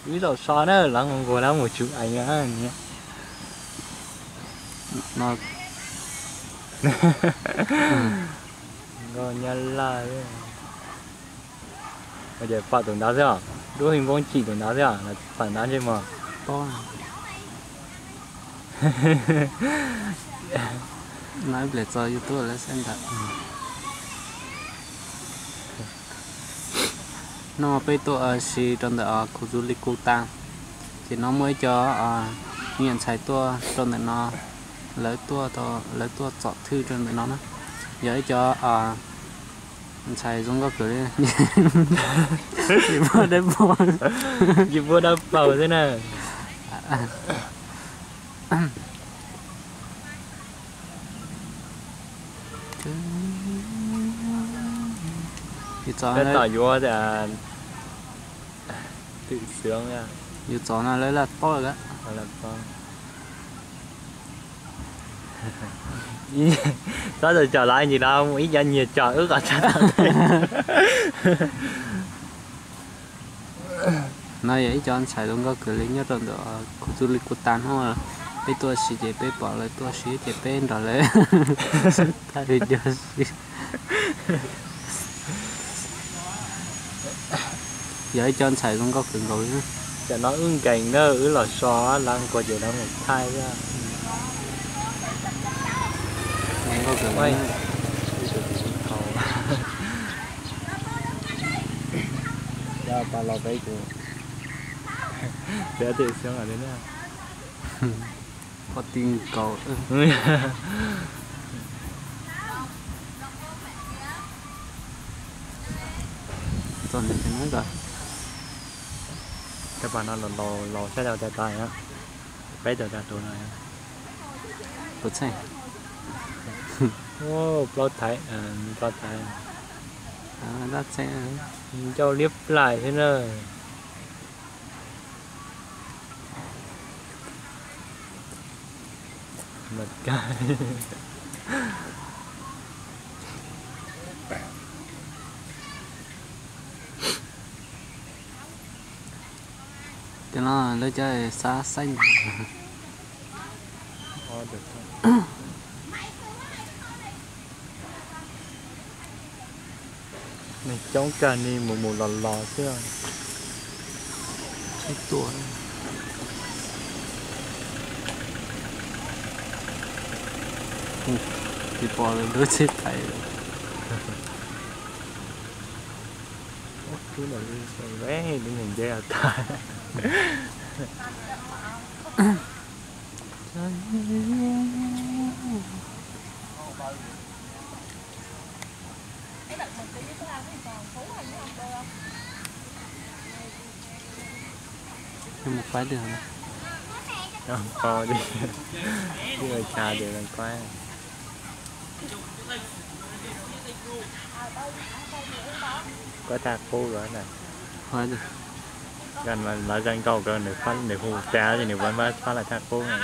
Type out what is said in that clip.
Wb zaum so na, lawv nquag lawv mus tsuv eev no. Nkauj Nyab Laj. Ces pom tus ntawd xwb os, dub hwj npoob chim tus ntawd xwb os, pom ntawd ntsej muag. No ib pliag txog YouTube lawm xwb ntag. No peb tuaj si rau ntawm Kuzuli Kuta, ces no muaj ib co niam ntxhais tuaj rau ntawm no, lawv tuaj, lawv tuaj txom thwj rau ntawm no na. Yog ib co ntxhais zoo nkauj kawg li, yus puag dawb paug, yus puag dawb paug xwb na. Tab tom yuav twm xwb, yus txov no lawv laj tob lawm. Txhob txawm tsom lawv ntsis los mus ib co nyiag tsom wb qhov txaj tau. No yog ib co ntxhais zoo nkauj kawg li nyob rau ntawm Kuzuli Kuta no. Peb tuaj si ces peb pom lawv tuaj si ces peb nrog lawv thaij video si. Yog ib co ntxhais zoo nkauj kawg nkaus li. Tam no wb nkees na, wb los so, lawv nquag ces lawv mus thaij thiab. Peb twm xwb os. Poj ti nkaus. Txog ntawm no, cov pas no los laus laus sab tas tas, peb tawm tas tus no. Tus txheej, plaub thaiv, plaub thaiv, ncauj liab plaim thiab na. Cov no lawv cov xav xeeb. Neeg coob kawg, neeg mus mus los los xwb. Sib tua. Tsis pom lawv lub tsheb thaiv. Lub neeg nce tag. Mus faib twg? Ib ua cas ces kuaib, kuaib thaj qub los na. Lawv zoo nkauj kawg, nws hu tas ces nws pab, pab lawv thaj qub na.